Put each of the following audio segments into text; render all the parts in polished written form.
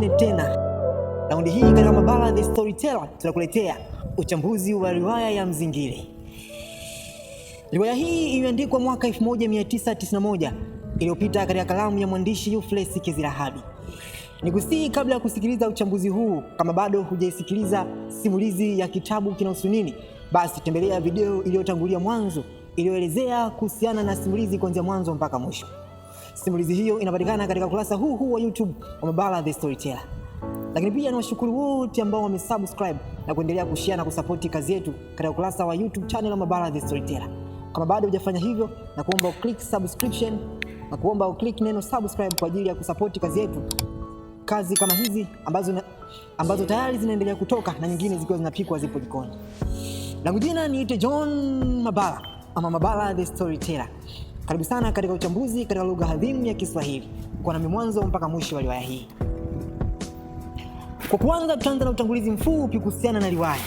nyingine tena. Raundi hii katika Mabala The Storyteller tunakuletea uchambuzi wa riwaya ya Mzingiri. Riwaya hii iliandikwa mwaka 1991 iliyopita katika kalamu ya mwandishi Euphrates Kezilahabi. Nikusihi kabla ya kusikiliza uchambuzi huu, kama bado hujaisikiliza simulizi ya kitabu kinahusu nini, basi tembelea video iliyotangulia mwanzo iliyoelezea kuhusiana na simulizi kuanzia mwanzo mpaka mwisho. Simulizi hiyo inapatikana katika ukurasa huu huu wa YouTube wa Mabala The Storyteller. Lakini pia niwashukuru wote ambao wamesubscribe na kuendelea kushare na kusapoti kazi yetu katika ukurasa wa YouTube channel wa Mabala The Storyteller. Kama bado hujafanya hivyo, na kuomba uclick subscription na kuomba uclick neno subscribe kwa ajili ya kusapoti kazi yetu, kazi kama hizi ambazo tayari zinaendelea kutoka na nyingine zikiwa zinapikwa zipo jikoni. Langu jina niite John Mabala ama Mabala The Storyteller. Karibu sana katika uchambuzi katika lugha adhimu ya Kiswahili. Kwa nami mwanzo mpaka mwisho wa riwaya hii. Kwa kuanza, tutaanza na utangulizi mfupi kuhusiana na riwaya.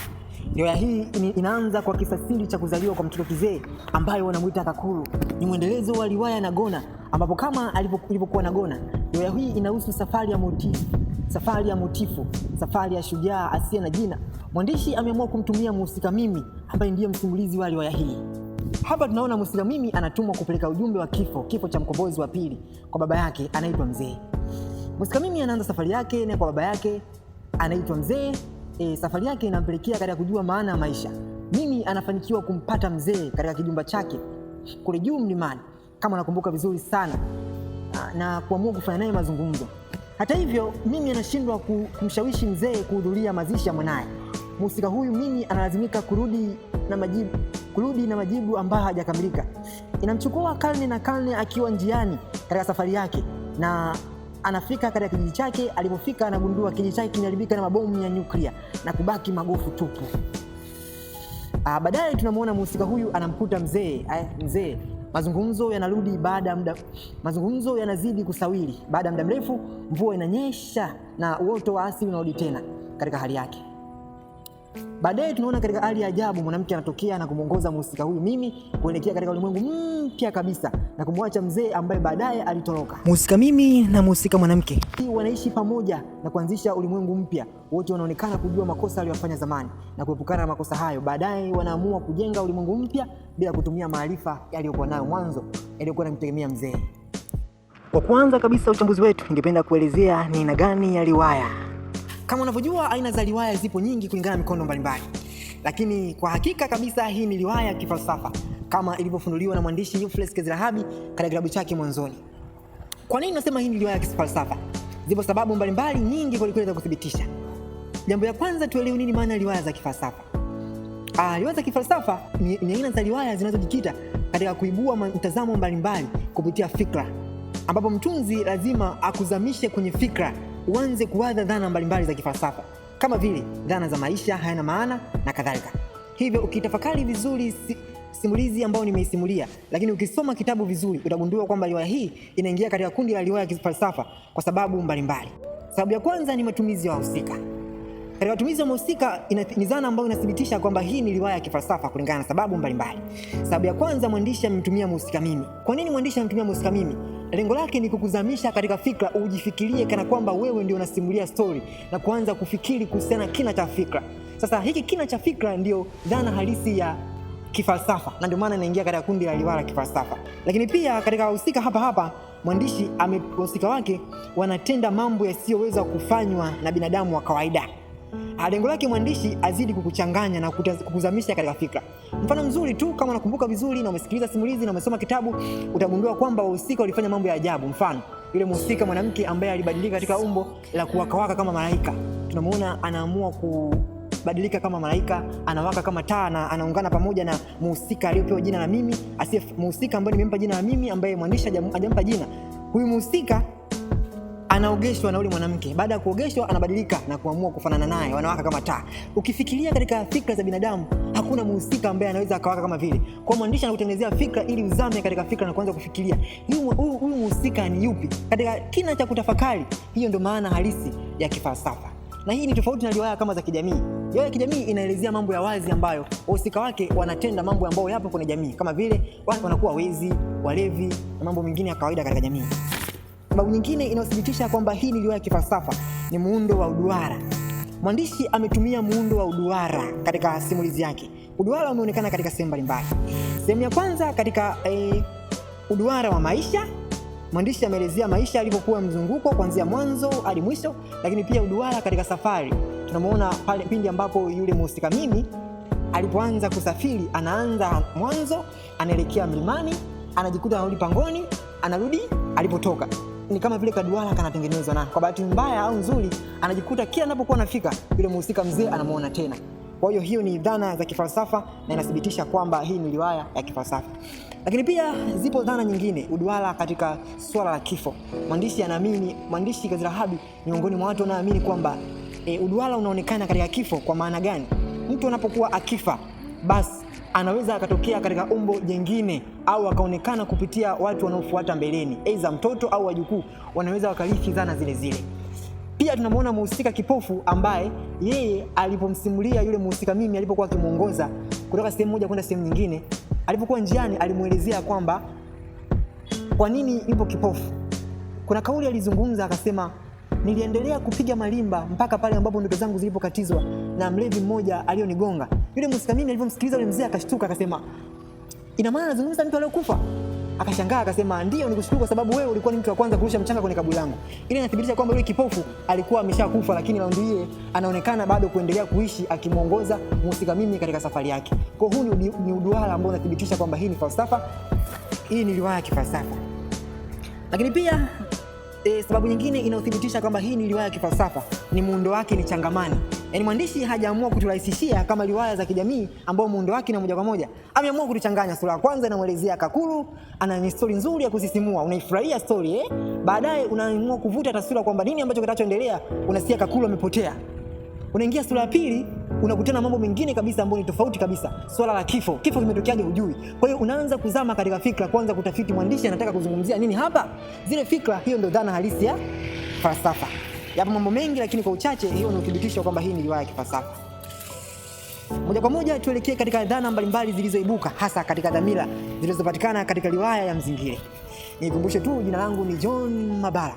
Riwaya hii inaanza kwa kisa siri cha kuzaliwa kwa mtoto kizee ambaye wanamuita Kakuru. Ni mwendelezo wa riwaya Nagona, ambapo kama ilivyokuwa Nagona, riwaya hii inahusu safari ya motifu, safari ya motifu, safari ya shujaa asiye na jina. Mwandishi ameamua kumtumia mhusika mimi ambaye ndiye msimulizi wa riwaya hii. Hapa tunaona mhusika mimi anatumwa kupeleka ujumbe wa kifo cha mkombozi wa pili kwa baba yake anaitwa Mzee. Mhusika mimi anaanza safari yake na kwa baba yake anaitwa Mzee. Safari yake inampelekea katika kujua maana ya maisha. Mimi anafanikiwa kumpata Mzee katika kijumba chake kule juu mlimani, kama nakumbuka vizuri sana, na kuamua kufanya naye mazungumzo. Hata hivyo, mimi anashindwa kumshawishi Mzee kuhudhuria mazishi ya mwanaye. Mhusika huyu mimi analazimika kurudi na majibu ambayo hajakamilika. Inamchukua karne na karne akiwa njiani katika safari yake, na anafika katika kijiji chake. Alipofika anagundua kijiji chake kimeharibika na mabomu ya nyuklia na kubaki magofu tupu. Baadaye tunamuona mhusika huyu anamkuta mzee, mzee. Mazungumzo yanarudi baada ya muda, mazungumzo yanazidi kusawiri. Baada ya muda mrefu, mvua inanyesha na uoto wa asili unarudi tena katika hali yake. Baadaye tunaona katika hali ya ajabu mwanamke anatokea na kumwongoza mhusika huyu mimi kuelekea katika ulimwengu mpya kabisa na kumwacha mzee ambaye baadaye alitoroka. Mhusika mimi na mhusika mwanamke wanaishi pamoja na kuanzisha ulimwengu mpya. Wote wanaonekana kujua makosa aliyofanya zamani na kuepukana na makosa hayo. Baadaye wanaamua kujenga ulimwengu mpya bila kutumia maarifa yaliyokuwa nayo mwanzo yaliyokuwa yanamtegemea mzee. Kwa kwanza kabisa uchambuzi wetu, ningependa kuelezea ni aina gani ya riwaya. Kama unavyojua, aina za riwaya zipo nyingi kulingana na mikondo mbalimbali, lakini kwa hakika kabisa hii ni riwaya ya kifalsafa kama ilivyofunuliwa na mwandishi Euphrates Kezilahabi katika kitabu chake mwanzoni. Kwa nini nasema hii ni riwaya ya kifalsafa? Zipo sababu mbalimbali nyingi kwelikweli za kuthibitisha. Jambo ya kwanza, tuelewe nini maana ya riwaya za kifalsafa. Riwaya za kifalsafa ni aina za riwaya zinazojikita katika kuibua mtazamo mbalimbali kupitia fikra, ambapo mtunzi lazima akuzamishe kwenye fikra, uanze kuwaza dhana mbalimbali za kifalsafa kama vile dhana za maisha hayana maana na kadhalika. Hivyo ukitafakari vizuri simulizi ambayo nimeisimulia, lakini ukisoma kitabu vizuri utagundua kwamba riwaya hii inaingia katika kundi la riwaya ya kifalsafa kwa sababu mbalimbali. Sababu ya kwanza ni matumizi ya wahusika. Katika matumizi ya wahusika ni dhana ambayo inathibitisha kwamba hii ni riwaya ya kifalsafa kulingana na sababu mbalimbali. Sababu ya kwanza, mwandishi amemtumia mhusika mimi. Kwa nini mwandishi amemtumia mhusika mimi? Lengo lake ni kukuzamisha katika fikra, ujifikirie kana kwamba wewe ndio unasimulia story na kuanza kufikiri kuhusiana kina cha fikra. Sasa hiki kina cha fikra ndio dhana halisi ya kifalsafa na ndio maana inaingia katika kundi la riwaya la kifalsafa. Lakini pia katika wahusika hapa hapa mwandishi wahusika wake wanatenda mambo yasiyoweza kufanywa na binadamu wa kawaida. Lengo lake mwandishi azidi kukuchanganya na kukuzamisha katika fikra. Mfano mzuri tu, kama unakumbuka vizuri na umesikiliza simulizi na umesoma kitabu, utagundua kwamba wahusika walifanya mambo ya ajabu. Mfano, yule mhusika mwanamke ambaye alibadilika katika umbo la kuwakawaka kama malaika, tunamuona anaamua kubadilika kama malaika, anawaka kama taa na anaungana pamoja na mhusika aliyopewa jina la mimi, asiye mhusika ambaye nimempa jina la mimi, ambaye mwandishi hajampa jina. Huyu mhusika anaogeshwa na yule mwanamke. Baada ya kuogeshwa, anabadilika na kuamua kufanana naye, wanawaka kama taa. Ukifikiria katika fikra za binadamu, hakuna mhusika ambaye anaweza akawaka kama vile. Kwa mwandishi anakutengenezea fikra ili uzame katika fikra na kuanza kufikiria huyu mhusika ni yupi, katika kina cha kutafakari. Hiyo ndio maana halisi ya kifalsafa, na hii ni tofauti na riwaya kama za kijamii. Riwaya ya kijamii inaelezea mambo ya wazi ambayo wahusika wake wanatenda mambo ambayo yapo kwenye jamii, kama vile watu wanakuwa wezi, walevi na mambo mengine ya kawaida katika jamii. Sababu nyingine inayothibitisha kwamba hii ni riwaya ya kifalsafa ni muundo wa uduara. Mwandishi ametumia muundo wa uduara katika simulizi yake. Uduara umeonekana katika sehemu mbalimbali. Sehemu ya kwanza katika uduara wa maisha, mwandishi ameelezea maisha yalivyokuwa mzunguko kuanzia mwanzo hadi mwisho, lakini pia uduara katika safari. Tunamuona pale pindi ambapo yule mhusika mimi alipoanza kusafiri, anaanza mwanzo, anaelekea mlimani, anajikuta anarudi pangoni, anarudi alipotoka. Ni kama vile kaduara kanatengenezwa, na kwa bahati mbaya au nzuri, anajikuta kila anapokuwa anafika yule mhusika mzee anamuona tena. Kwa hiyo hiyo ni dhana za kifalsafa na inathibitisha kwamba hii ni riwaya ya kifalsafa. Lakini pia zipo dhana nyingine, uduara katika swala la kifo. Mwandishi anaamini, mwandishi Kazirahabi ni miongoni mwa watu wanaoamini kwamba uduara unaonekana katika kifo. Kwa maana gani? Mtu anapokuwa akifa, basi anaweza akatokea katika umbo jengine au akaonekana kupitia watu wanaofuata mbeleni, aidha mtoto au wajukuu wanaweza wakarithi dhana zile zile. Pia tunamwona mhusika kipofu ambaye yeye alipomsimulia yule mhusika mimi alipokuwa akimuongoza kutoka sehemu moja kwenda sehemu nyingine, alipokuwa njiani alimuelezea kwamba kwa nini yupo kipofu. Kuna kauli alizungumza akasema, niliendelea kupiga malimba mpaka pale ambapo ndoto zangu zilipokatizwa na mlevi mmoja aliyonigonga. Yule mhusika mimi alipomsikiliza yule mzee akashtuka, akasema ina maana anazungumza mtu aliyokufa? Akashangaa akasema, ndio, nikushukuru kwa sababu wewe ulikuwa ni mtu wa kwanza kurusha mchanga kwenye kaburi langu. Ile inathibitisha kwamba yule kipofu alikuwa ameshakufa, lakini raundi hii anaonekana bado kuendelea kuishi akimuongoza mhusika mimi katika safari yake. Kwa huu ni uduara ambao unathibitisha kwamba hii ni falsafa, hii ni riwaya ya kifalsafa. Lakini pia sababu nyingine inayothibitisha kwamba hii ni riwaya ya kifalsafa ni muundo wake ni changamani. Yaani mwandishi hajaamua kuturahisishia kama riwaya za kijamii ambao muundo wake ni moja kwa moja. Ameamua kutuchanganya. Sura ya kwanza inamuelezea Kakuru, ana story nzuri ya kusisimua, unaifurahia story Baadaye unaamua kuvuta taswira kwamba nini ambacho kitachoendelea, unasikia Kakuru amepotea. Unaingia sura ya pili, unakutana mambo mengine kabisa ambayo ni tofauti kabisa. Swala la kifo, kifo kimetokeaje hujui. Kwa hiyo unaanza kuzama katika fikra, kwanza kutafiti mwandishi anataka kuzungumzia nini hapa. Zile fikra, hiyo ndio dhana halisi ya falsafa. Yapo mambo mengi, lakini kwa uchache hiyo ni uthibitisho kwamba hii ni riwaya ya kifalsafa. Moja kwa moja tuelekee katika dhana mbalimbali zilizoibuka hasa katika dhamira zilizopatikana katika riwaya ya Mzingire. Nikumbushe tu, jina langu ni John Mabala.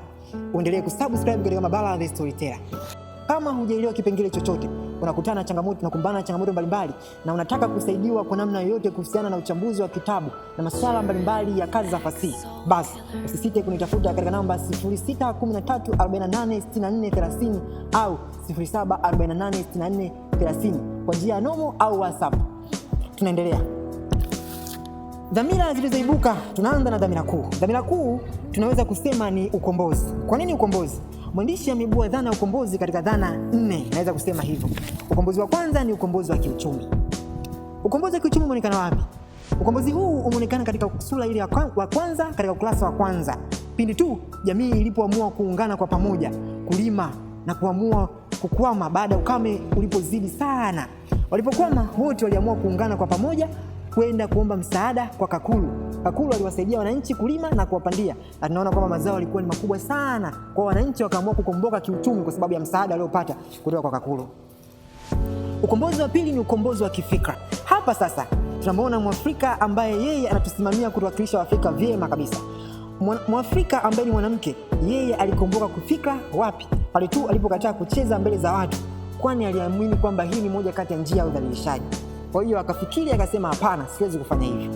Uendelee kusubscribe katika Mabala The Storyteller. Kama hujaelewa kipengele chochote, unakutana na changamoto, unakumbana na changamoto mbalimbali na unataka kusaidiwa kwa namna yoyote kuhusiana na uchambuzi wa kitabu na masuala mbalimbali ya kazi za fasihi, basi usisite kunitafuta katika namba 0613486430 au 07486430 kwa njia ya nomo au WhatsApp. Tunaendelea. Dhamira zilizoibuka, tunaanza na dhamira kuu. Dhamira kuu tunaweza kusema ni ukombozi. Kwa nini ukombozi? Mwandishi ameibua dhana ya ukombozi katika dhana nne, naweza kusema hivyo. Ukombozi wa kwanza ni ukombozi wa kiuchumi. Ukombozi wa kiuchumi umeonekana wapi? Ukombozi huu umeonekana katika sura ile ya kwanza, katika ukurasa wa kwanza, pindi tu jamii ilipoamua kuungana kwa pamoja kulima na kuamua kukwama baada ya ukame ulipozidi sana. Walipokwama wote waliamua kuungana kwa pamoja kwenda kuomba msaada kwa Kakuru. Kakuru aliwasaidia wananchi kulima na kuwapandia, na tunaona kwamba mazao yalikuwa ni makubwa sana, kwa wananchi wakaamua kukomboka kiuchumi kwa sababu ya msaada waliopata kutoka kwa Kakuru. Ukombozi wa pili ni ukombozi wa kifikra. Hapa sasa tunamwona Mwafrika ambaye yeye anatusimamia kutuwakilisha Waafrika vyema kabisa. Mwafrika ambaye ni mwanamke, yeye alikomboka kufikra wapi? Pale tu alipokataa kucheza mbele za watu, kwani aliamini kwamba hii ni moja kati ya njia ya udhalilishaji. Kwa hiyo akafikiri akasema, hapana, siwezi kufanya hivyo.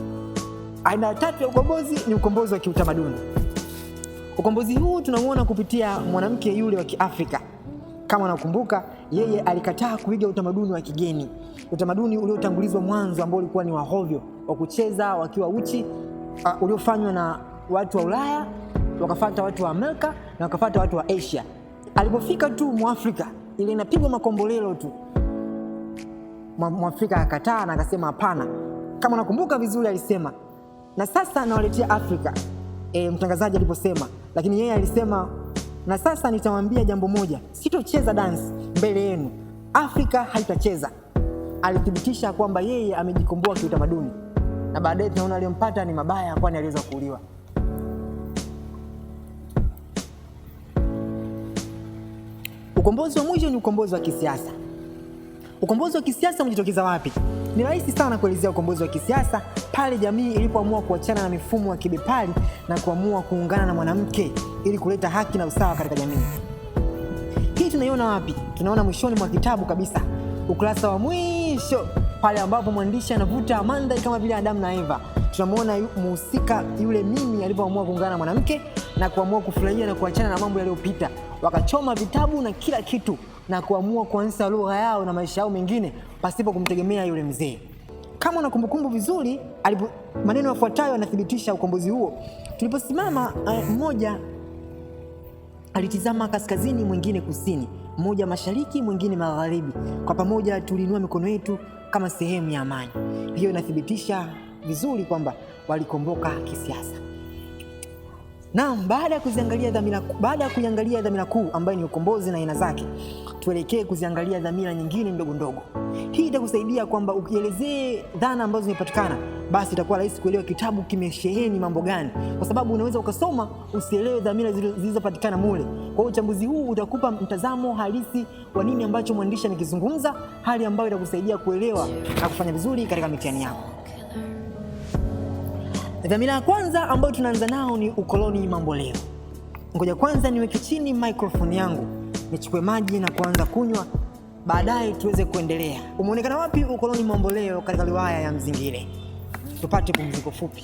Aina tatu ya ukombozi ni ukombozi wa kiutamaduni. Ukombozi huu tunauona kupitia mwanamke yule wa Kiafrika. Kama nakumbuka, yeye alikataa kuiga utamaduni wa kigeni, utamaduni uliotangulizwa mwanzo ambao ulikuwa ni wa hovyo, wa kucheza wakiwa uchi, uliofanywa na watu wa Ulaya, wakafuata watu wa Amerika na wakafuata watu wa Asia. Alipofika tu Mwafrika, ile inapigwa makombolelo tu, Mwafrika akakataa na akasema hapana. Kama nakumbuka vizuri, alisema na sasa nawaletea Afrika. Mtangazaji aliposema, lakini yeye alisema na sasa nitawaambia jambo moja, sitocheza dance mbele yenu, Afrika haitacheza. Alithibitisha kwamba yeye amejikomboa kiutamaduni, na baadaye tunaona aliyompata ni mabaya, kwani aliweza kuuliwa. Ukombozi wa mwisho ni ukombozi wa kisiasa. Ukombozi wa kisiasa umejitokeza wapi? Ni rahisi sana kuelezea ukombozi wa kisiasa pale jamii ilipoamua kuachana na mifumo ya kibepari na kuamua kuungana na mwanamke ili kuleta haki na usawa katika jamii. Hii tunaiona wapi? Tunaona mwishoni mwa kitabu kabisa, ukurasa wa mwisho, pale ambapo mwandishi anavuta mandhari kama vile Adamu na Eva. Tunamwona muhusika yule Mimi alipoamua kuungana na mwanamke na kuamua kufurahia na kuachana na mambo yaliyopita, wakachoma vitabu na kila kitu na kuamua kuanza lugha yao na maisha yao mengine pasipo kumtegemea yule mzee. Kama una kumbukumbu vizuri, maneno yafuatayo yanathibitisha ukombozi huo. Tuliposimama, mmoja alitizama kaskazini, mwingine kusini, mmoja mashariki, mwingine magharibi. Kwa pamoja tuliinua mikono yetu kama sehemu ya amani. Hiyo inathibitisha vizuri kwamba walikomboka kisiasa. Naam, baada ya kuiangalia dhamira kuu ambayo ni ukombozi na aina zake, tuelekee kuziangalia dhamira nyingine ndogo ndogo. Hii itakusaidia kwamba ukielezee dhana ambazo zimepatikana, basi itakuwa rahisi kuelewa kitabu kimesheheni mambo gani, kwa sababu unaweza ukasoma usielewe dhamira zilizopatikana mule. Kwa hiyo uchambuzi huu utakupa mtazamo halisi wa nini ambacho mwandishi amekizungumza, hali ambayo itakusaidia kuelewa na kufanya vizuri katika mitihani yako. Dhamira ya kwanza ambayo tunaanza nao ni ukoloni mamboleo. Ngoja kwanza niweke chini microphone yangu, nichukue maji na kuanza kunywa, baadaye tuweze kuendelea. Umeonekana wapi ukoloni mamboleo katika riwaya ya Mzingire? Tupate pumziko fupi.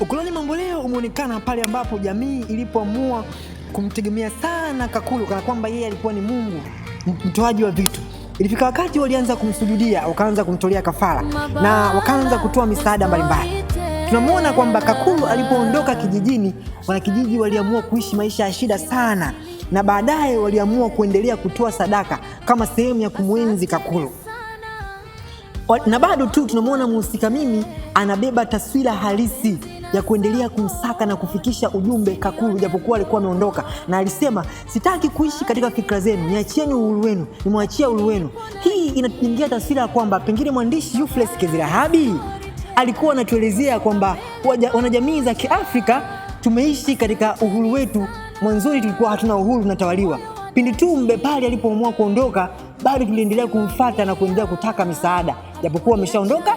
Ukoloni mamboleo umeonekana pale ambapo jamii ilipoamua kumtegemea sana Kakulu kana kwamba yeye alikuwa ni Mungu mtoaji wa vitu. Ilifika wakati walianza kumsujudia, wakaanza kumtolea kafara na wakaanza kutoa misaada mbalimbali. Tunamwona kwamba Kakulu alipoondoka kijijini, wanakijiji waliamua kuishi maisha ya shida sana, na baadaye waliamua kuendelea kutoa sadaka kama sehemu ya kumwenzi Kakulu. Na bado tu tunamwona mhusika Mimi anabeba taswira halisi ya kuendelea kumsaka na kufikisha ujumbe Kakulu, japokuwa alikuwa ameondoka, na alisema sitaki kuishi katika fikra zenu, niachieni uhuru wenu, nimwachia uhuru wenu. Hii inatujengea taswira ya kwamba pengine mwandishi Euphrase Kezilahabi alikuwa anatuelezea kwamba wanajamii za Kiafrika tumeishi katika uhuru wetu. Mwanzoni tulikuwa hatuna uhuru, tunatawaliwa. Pindi tu mbepari alipoamua kuondoka, bado tuliendelea kumfuata na kuendelea kutaka misaada, japokuwa ameshaondoka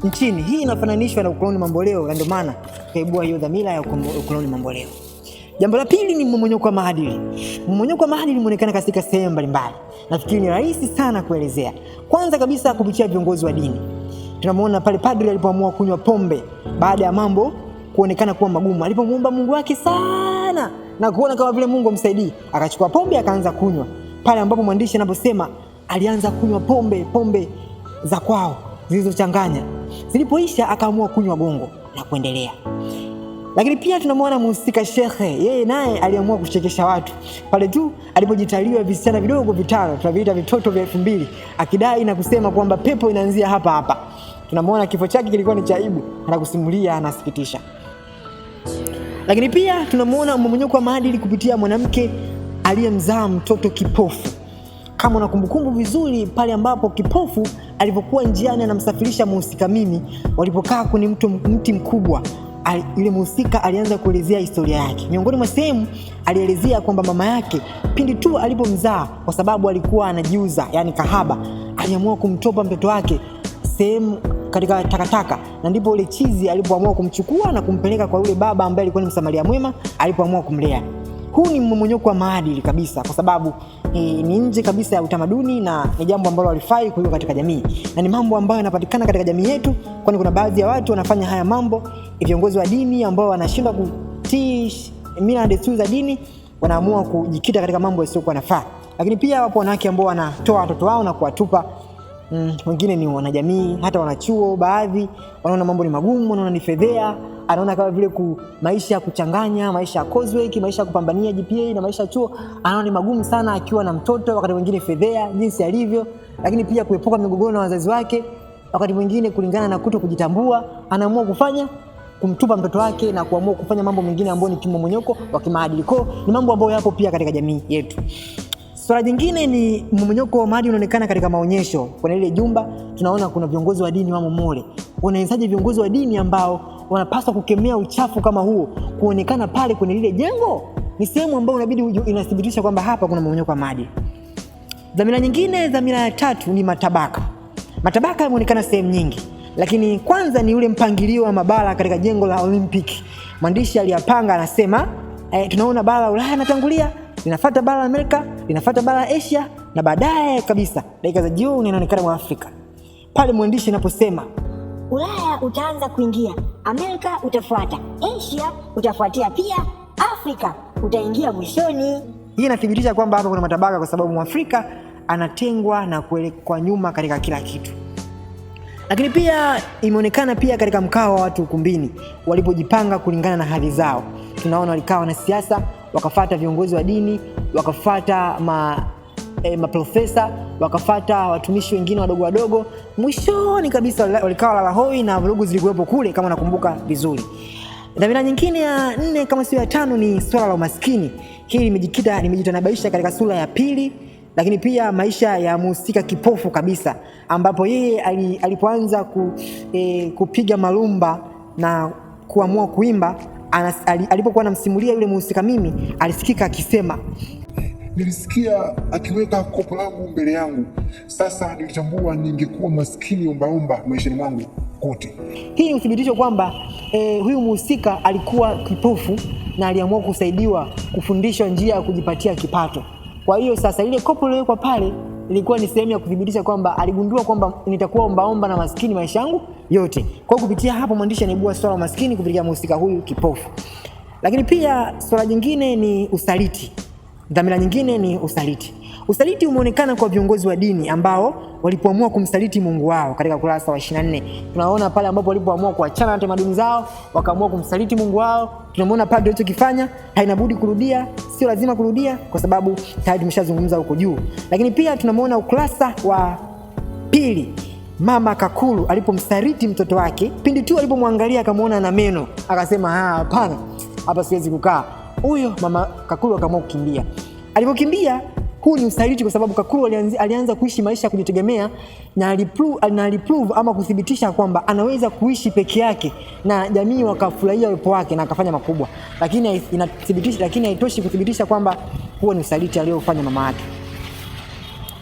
nchini. Hii inafananishwa na ukoloni mamboleo, na ndio maana tukaibua hiyo dhamira ya ukoloni mamboleo. Jambo la pili ni mmomonyoko wa maadili. Mmomonyoko wa maadili umeonekana katika sehemu mbalimbali. Nafikiri ni rahisi sana kuelezea. Kwanza kabisa kupitia viongozi wa dini. Tunamuona pale padri alipoamua kunywa pombe baada ya mambo kuonekana kuwa magumu. Alipomuomba Mungu wake sana na kuona kama vile Mungu amsaidii, akachukua pombe akaanza kunywa. Pale ambapo mwandishi anaposema alianza kunywa pombe za kwao zilizochanganya. Zilipoisha akaamua kunywa gongo na kuendelea. Lakini pia tunamwona mhusika shekhe, yeye naye aliamua kuchekesha watu pale tu alipojitaliwa visichana vidogo vitano, tunaviita vitoto vya 2000, akidai na kusema kwamba pepo inaanzia hapa hapa. Tunamwona kifo chake kilikuwa ni cha aibu, anakusimulia, anasikitisha. Lakini pia tunamwona mmomonyoko wa maadili kupitia mwanamke aliyemzaa mtoto kipofu. Kama una kumbukumbu vizuri, pale ambapo kipofu alipokuwa njiani anamsafirisha mhusika Mimi, walipokaa kwenye mti mkubwa, yule mhusika alianza kuelezea historia yake. Miongoni mwa sehemu alielezea kwamba mama yake pindi tu alipomzaa, kwa sababu alikuwa anajiuza, yani kahaba, aliamua kumtopa mtoto wake sehemu katika takataka, na ndipo ule chizi alipoamua kumchukua na kumpeleka kwa yule baba ambaye alikuwa ni Msamaria mwema, alipoamua kumlea. Huu ni mmomonyoko wa maadili kabisa, kwa sababu ni nje kabisa ya utamaduni na ni jambo ambalo halifai kuiwa katika jamii, na ni mambo ambayo yanapatikana katika jamii yetu, kwani kuna baadhi ya watu wanafanya haya mambo. Viongozi wa dini ambao wanashindwa kutii mila na desturi za dini wanaamua kujikita katika mambo yasiyokuwa nafaa. Lakini pia wapo wanawake ambao wanatoa watoto wao na kuwatupa. Wengine ni wanajamii, hata wanachuo baadhi wanaona mambo ni magumu, wanaona ni fedhea, anaona kama vile maisha ya kuchanganya, maisha ya coursework, maisha ya kupambania GPA na maisha ya chuo, anaona ni magumu sana akiwa na mtoto, wakati mwingine fedhea jinsi alivyo, lakini pia kuepuka migogoro na wazazi wake, wakati mwingine kulingana na kuto kujitambua, anaamua kufanya kumtupa mtoto wake na kuamua kufanya mambo mengine ambayo ni kimomonyoko wa kimaadili. Kwa ni mambo ambayo yapo pia katika jamii yetu. Swala jingine ni mmomonyoko wa maadili unaonekana katika maonyesho. Kuna ile jumba tunaona kuna viongozi wa dini wamo mule. Unawezaje viongozi wa dini ambao wanapaswa kukemea uchafu kama huo kuonekana pale kwenye lile jengo? Ni sehemu ambayo inabidi inathibitisha kwamba hapa kuna mmomonyoko wa maadili. Dhamira nyingine, dhamira ya tatu ni matabaka. Matabaka yameonekana sehemu nyingi, lakini kwanza ni ule mpangilio wa mabara katika jengo la Olympic. Mwandishi aliyapanga anasema, tunaona bara la Ulaya linatangulia, linafuata bara la Amerika, linafuata bara la Asia na baadaye kabisa dakika za jioni inaonekana mwa Afrika. Pale mwandishi anaposema Ulaya utaanza kuingia, Amerika utafuata, Asia utafuatia pia, Afrika utaingia mwishoni. Hii inathibitisha kwamba hapa kuna matabaka, kwa sababu Mwafrika anatengwa na kuelekwa nyuma katika kila kitu. Lakini pia imeonekana pia katika mkao wa watu ukumbini walipojipanga kulingana na hadhi zao. Tunaona walikaa wanasiasa, wakafata viongozi wa dini, wakafata maprofesa, wakafata watumishi wengine wadogo wadogo. Mwishoni kabisa walikaa walalahoi na vurugu zilikuwepo kule, kama nakumbuka vizuri. Dhamira nyingine ya nne kama sio ya tano ni swala la umaskini. Hili limejitanabaisha katika sura ya pili, lakini pia maisha ya mhusika kipofu kabisa, ambapo yeye alipoanza kupiga malumba na kuamua kuimba, alipokuwa anamsimulia yule mhusika mimi, alisikika akisema, nilisikia akiweka kopo langu mbele yangu. Sasa nilitambua ningekuwa maskini ombaomba maishani mwangu kote. Hii ni uthibitisho kwamba huyu mhusika alikuwa kipofu na aliamua kusaidiwa kufundishwa njia ya kujipatia kipato. Kwa hiyo sasa ile kopo lililowekwa pale ilikuwa ni sehemu ya kuthibitisha kwamba aligundua kwamba nitakuwa ombaomba na maskini maisha yangu yote. Kwa hiyo kupitia hapo mwandishi anaibua swala la maskini kupitia mhusika huyu kipofu. Lakini pia swala jingine ni usaliti. Dhamira nyingine ni usaliti. Usaliti umeonekana kwa viongozi wa dini ambao walipoamua kumsaliti Mungu wao katika kurasa wa 24. Tunaona pale ambapo walipoamua kuachana na tamaduni zao, wakaamua kumsaliti Mungu wao. Tunamwona padre alichokifanya, haina budi kurudia, sio lazima kurudia kwa sababu tayari tumeshazungumza huko juu. Lakini pia tunamwona ukurasa wa pili, mama Kakulu alipomsaliti mtoto wake, pindi tu alipomwangalia akamwona ana meno, akasema hapana, hapa siwezi kukaa. Huyo mama Kakulu akaamua kukimbia. Alipokimbia, huu ni usaliti kwa sababu Kakulu alianza kuishi maisha ya kujitegemea na aliprove ama kuthibitisha kwamba anaweza kuishi peke yake na jamii wakafurahia uwepo wake na akafanya makubwa. Lakini haitoshi kuthibitisha kwamba huo ni usaliti aliofanya mama yake.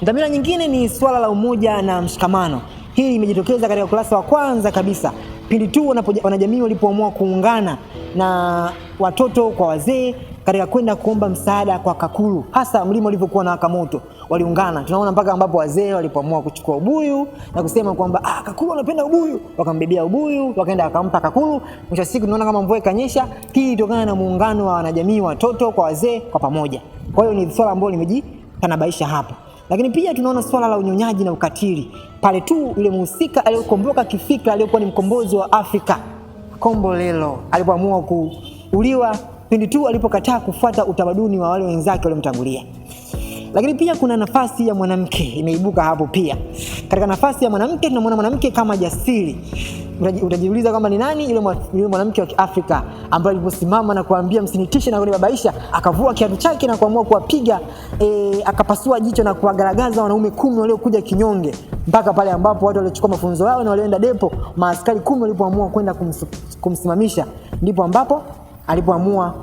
Dhamira nyingine ni swala la umoja na mshikamano. Hii imejitokeza katika ukurasa wa kwanza kabisa pindi tu wanajamii walipoamua kuungana na watoto kwa wazee katika kwenda kuomba msaada kwa Kakulu, hasa mlima ulivyokuwa na waka moto, waliungana. Tunaona mpaka ambapo wazee walipoamua kuchukua ubuyu na kusema kwamba Kakulu anapenda ubuyu, wakambebea ubuyu, wakaenda wakampa Kakulu. Mwisho wa siku tunaona kama mvua ikanyesha. Hii ilitokana na muungano wa wanajamii, watoto kwa wazee kwa pamoja. Kwa hiyo ni swala ambalo limejitanabaisha hapa. Lakini pia tunaona swala la unyonyaji na ukatili pale tu yule mhusika aliyokomboka kifikra, aliyokuwa ni mkombozi wa Afrika Kombolelo, alipoamua kuuliwa pindi tu alipokataa kufuata utamaduni wa wale wenzake waliomtangulia. Lakini pia kuna nafasi ya mwanamke imeibuka hapo pia. Katika nafasi ya mwanamke tunamwona mwanamke kama jasiri. Utajiuliza kwamba ni nani yule mwanamke wa Kiafrika ambaye aliposimama na kuambia msinitishe na kunibabaisha, akavua kiatu chake na kuamua kuwapiga, akapasua jicho na kuwagaragaza wanaume 10 waliokuja kinyonge, mpaka pale ambapo watu waliochukua mafunzo yao na walioenda depo, maaskari 10 walipoamua kwenda kumsimamisha, ndipo ambapo alipoamua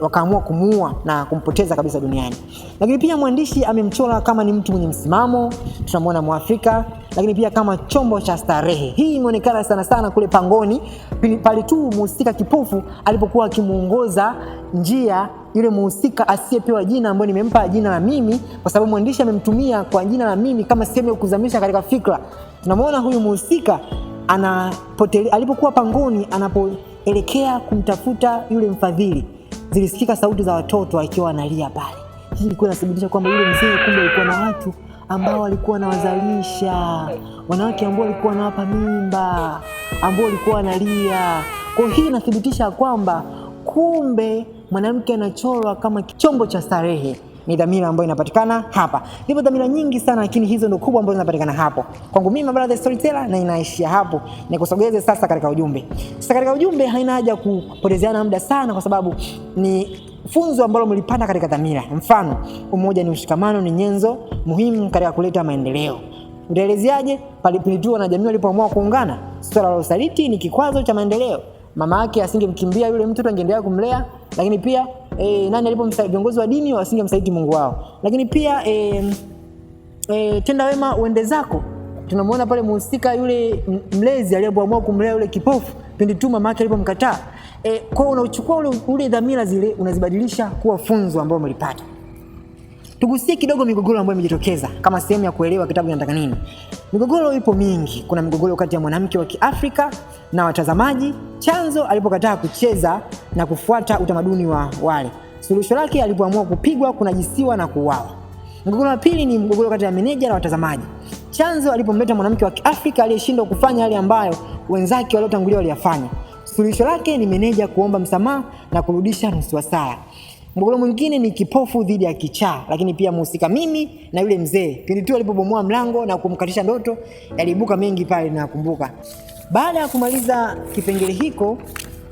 wakaamua kumuua na kumpoteza kabisa duniani. Lakini pia mwandishi amemchora kama ni mtu mwenye msimamo, tunamwona Mwafrika, lakini pia kama chombo cha starehe. Hii imeonekana sana sana kule pangoni pale tu mhusika kipofu alipokuwa akimuongoza njia yule mhusika asiyepewa jina, ambaye nimempa jina la mimi kwa sababu mwandishi amemtumia kwa jina la mimi kama sehemu ya kuzamisha katika fikra. Tunamwona huyu mhusika alipokuwa pangoni, anapoelekea kumtafuta yule mfadhili, zilisikika sauti za watoto akiwa wanalia pale. Hii ilikuwa inathibitisha kwamba yule mzee kumbe alikuwa na watu ambao walikuwa wanawazalisha, wanawake ambao walikuwa wanawapa mimba, ambao walikuwa wanalia. Kwa hiyo hii inathibitisha kwamba kumbe mwanamke anachorwa kama chombo cha starehe. Ni dhamira ambayo inapatikana hapa. Ndipo dhamira nyingi sana, lakini hizo ndio kubwa ambazo zinapatikana hapo. Kwangu mimi Mabrother the Storyteller, na inaishia hapo. Nikusogeze sasa katika ujumbe. Sasa katika ujumbe haina haja kupotezeana muda sana, kwa sababu ni funzo ambalo mlipata katika dhamira. Mfano, umoja ni ushikamano, ni nyenzo muhimu katika kuleta maendeleo. Utaelezeaje pale pindi tu wanajamii walipoamua kuungana? Swala la usaliti ni kikwazo cha maendeleo. Mama yake asingemkimbia yule mtoto, angeendelea kumlea. Lakini pia Nani alipomsaliti? Viongozi wa dini wasingemsaliti Mungu wao. Lakini pia tenda wema uende zako. Tunamuona pale mhusika yule mlezi aliyeamua kumlea yule kipofu pindi tu mama yake alipomkataa. Kwa hiyo unachukua ule dhamira zile unazibadilisha kuwa funzo ambalo umelipata. Tugusie kidogo migogoro ambayo imejitokeza kama sehemu ya kuelewa kitabu kinataka nini. Migogoro ipo mingi. Kuna migogoro kati ya mwanamke wa Kiafrika na watazamaji, chanzo alipokataa kucheza na kufuata utamaduni wa wale. Suluhisho lake alipoamua kupigwa, kunajisiwa na kuuawa. Mgogoro wa pili ni mgogoro kati ya meneja na watazamaji. Chanzo alipomleta mwanamke wa Kiafrika aliyeshindwa kufanya yale ambayo wenzake waliotangulia waliyafanya. Suluhisho lake ni meneja kuomba msamaha na kurudisha nusu hasara. Mgogoro mwingine ni kipofu dhidi ya kichaa, lakini pia mhusika mimi na yule mzee. Pindi tu alipobomoa mlango na kumkatisha ndoto, yaliibuka mengi pale nakumbuka. Baada ya kumaliza kipengele hiko,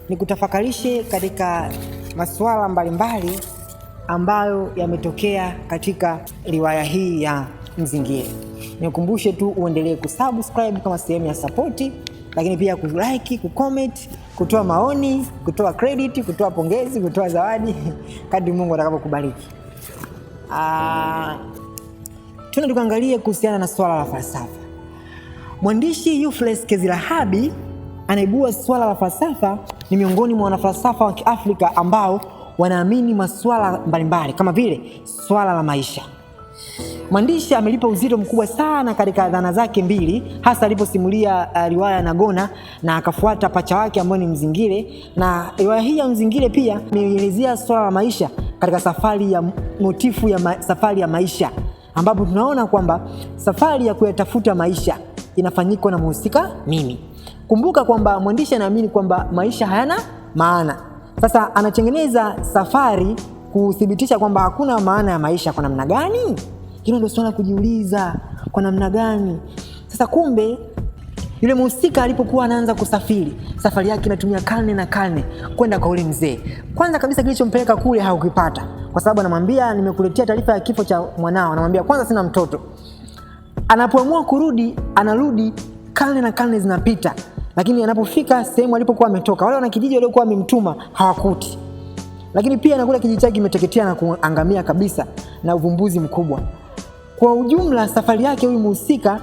nikutafakarishe katika masuala mbalimbali ambayo yametokea katika riwaya hii ya Mzingire. Nikukumbushe tu uendelee kusubscribe kama sehemu ya sapoti, lakini pia kulike, kucomment, kutoa maoni, kutoa credit, kutoa pongezi, kutoa zawadi kadri Mungu atakapokubariki. Tuna tukaangalie kuhusiana na swala la falsafa. Mwandishi Euphrates Kezilahabi anaibua swala la falsafa. Ni miongoni mwa wanafalsafa wa Kiafrika ambao wanaamini masuala mbalimbali kama vile swala la maisha. Mwandishi amelipa uzito mkubwa sana katika dhana zake mbili, hasa aliposimulia riwaya Nagona na akafuata pacha wake ambaye ni Mzingire. Na riwaya hii ya Mzingire pia imeelezea swala la maisha katika safari ya motifu ya safari ya maisha, ambapo tunaona kwamba safari ya kuyatafuta maisha inafanyika na mhusika mimi. Kumbuka kwamba mwandishi anaamini kwamba maisha hayana maana. Sasa anatengeneza safari kuthibitisha kwamba hakuna maana ya maisha kwa namna gani? Hilo ndio swala kujiuliza, kwa namna gani? Sasa kumbe yule mhusika alipokuwa anaanza kusafiri, safari yake inatumia karne na karne kwenda kwa yule mzee. Kwanza kabisa kilichompeleka kule hakukipata, kwa sababu anamwambia nimekuletea taarifa ya kifo cha mwanao. Anamwambia kwanza sina mtoto. Anapoamua kurudi, anarudi karne na karne zinapita, lakini anapofika sehemu alipokuwa ametoka, wale wanakijiji waliokuwa wamemtuma hawakuti. Lakini pia anakuta kijiji chake kimeteketea na kuangamia kabisa na uvumbuzi mkubwa. Kwa ujumla, safari yake huyu mhusika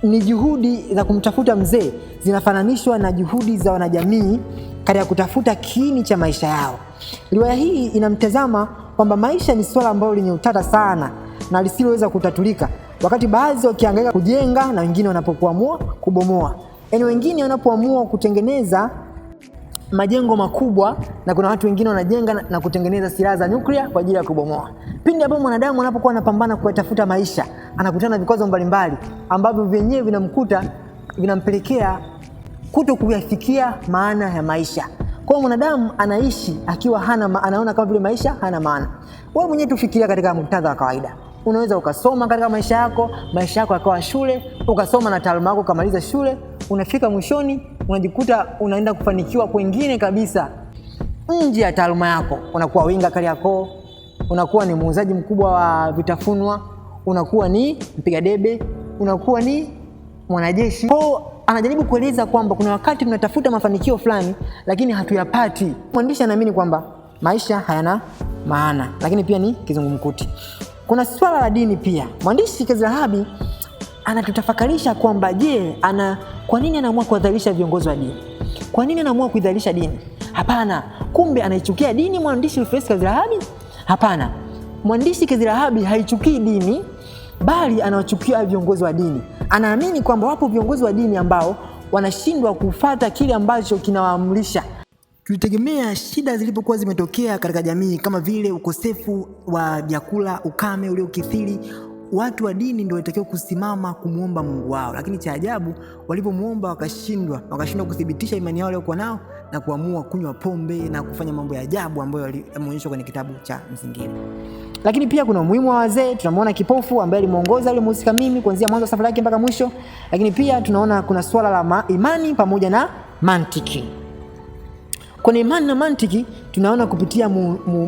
ni juhudi za kumtafuta mzee zinafananishwa na juhudi za wanajamii katika kutafuta kiini cha maisha yao. Riwaya hii inamtazama kwamba maisha ni swala ambalo lenye utata sana na lisiloweza kutatulika, wakati baadhi wakihangaika kujenga na wengine wanapokuamua kubomoa. Yaani wengine wanapoamua kutengeneza majengo makubwa na kuna watu wengine wanajenga na kutengeneza silaha za nyuklia kwa ajili ya kubomoa. Pindi ambapo mwanadamu anapokuwa anapambana kutafuta maisha, anakutana na vikwazo mbalimbali ambavyo vyenyewe vinamkuta, vinampelekea kuto kuyafikia maana ya maisha. Kwa hiyo mwanadamu anaishi akiwa hana, anaona kama vile maisha hana maana. Wewe mwenyewe tufikiria katika muktadha wa kawaida. Unaweza ukasoma katika maisha yako yakawa shule, ukasoma na taaluma yako ukamaliza shule, unafika mwishoni unajikuta unaenda kufanikiwa kwingine kabisa nje ya taaluma yako. Unakuwa winga Kariakoo, unakuwa ni muuzaji mkubwa wa vitafunwa, unakuwa ni mpiga debe, unakuwa ni mwanajeshi. Kwa anajaribu kueleza kwamba kuna wakati tunatafuta mafanikio fulani lakini hatuyapati. Mwandishi anaamini kwamba maisha hayana maana, lakini pia ni kizungumkuti. Kuna swala la dini pia. Mwandishi Kezilahabi anatutafakarisha kwamba je, kwa nini anaamua kuwadhalilisha viongozi wa dini? Kwa nini anaamua kuidhalilisha dini? Hapana, kumbe anaichukia dini mwandishi Euphrates Kezilahabi? Hapana. Mwandishi Kezilahabi haichukii dini, bali anawachukia viongozi wa dini. Anaamini kwamba wapo viongozi wa dini ambao wanashindwa kufuata kile ambacho kinawaamrisha. Tulitegemea shida zilipokuwa zimetokea katika jamii kama vile ukosefu wa vyakula, ukame uliokithiri, watu wa dini ndio walitakiwa kusimama kumuomba Mungu wao, lakini cha ajabu walipomuomba wakashindwa kuthibitisha imani yao waliokuwa nao na kuamua kunywa pombe na kufanya mambo ya ajabu ambayo yameonyeshwa kwenye kitabu cha Mzingire. Lakini pia kuna umuhimu wa wazee. Tunamuona kipofu ambaye alimuongoza yule mhusika mimi kuanzia mwanzo wa safari yake mpaka mwisho. Lakini pia tunaona kuna swala la imani pamoja na mantiki. Kwenye imani na mantiki tunaona kupitia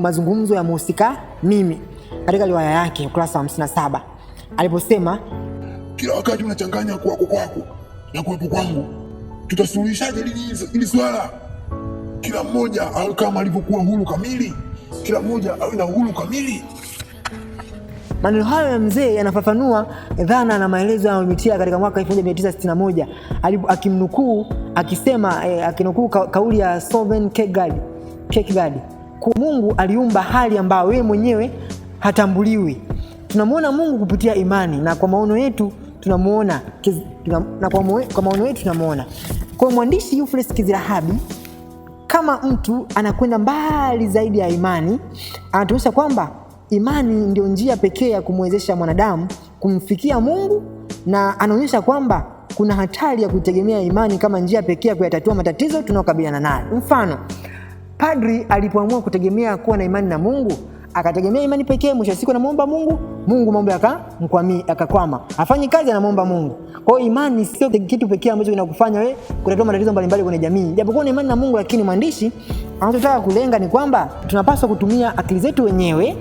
mazungumzo ya mhusika mimi katika riwaya yake ukurasa wa 57 aliposema, kila wakati unachanganya kwako kwako na kuwepo kwangu, tutasuluhishaje hili swala? Kila mmoja au kama alivyokuwa huru kamili. Kila mmoja awe na uhuru kamili. Maneno hayo ya mzee yanafafanua dhana na maelezo ya Mitia katika mwaka 1961 akimnukuu akisema akinukuu kauli ya Soren Kierkegaard kuwa Mungu aliumba hali ambayo yeye mwenyewe hatambuliwi. Tunamuona Mungu kupitia imani na kwa maono yetu tunamuona na kwa maono yetu tunamuona. Kwa mwandishi Euphrates Kezilahabi kama mtu anakwenda mbali zaidi ya imani, anatuonyesha kwamba imani ndio njia pekee ya kumwezesha mwanadamu kumfikia Mungu, na anaonyesha kwamba kuna hatari ya kuitegemea imani kama njia pekee ya kuyatatua matatizo tunayokabiliana nayo. Mfano, padri alipoamua kutegemea kuwa na imani na Mungu, akategemea imani pekee, mwisho wa siku anamuomba Mungu, Mungu mambo yakakwama. Hafanyi kazi, anamuomba Mungu. Kwa hiyo imani sio kitu pekee ambacho kinakufanya wewe kutatua matatizo mbalimbali kwenye jamii. Japokuwa una imani na Mungu, lakini mwandishi anachotaka kulenga ni kwamba tunapaswa kutumia akili zetu wenyewe,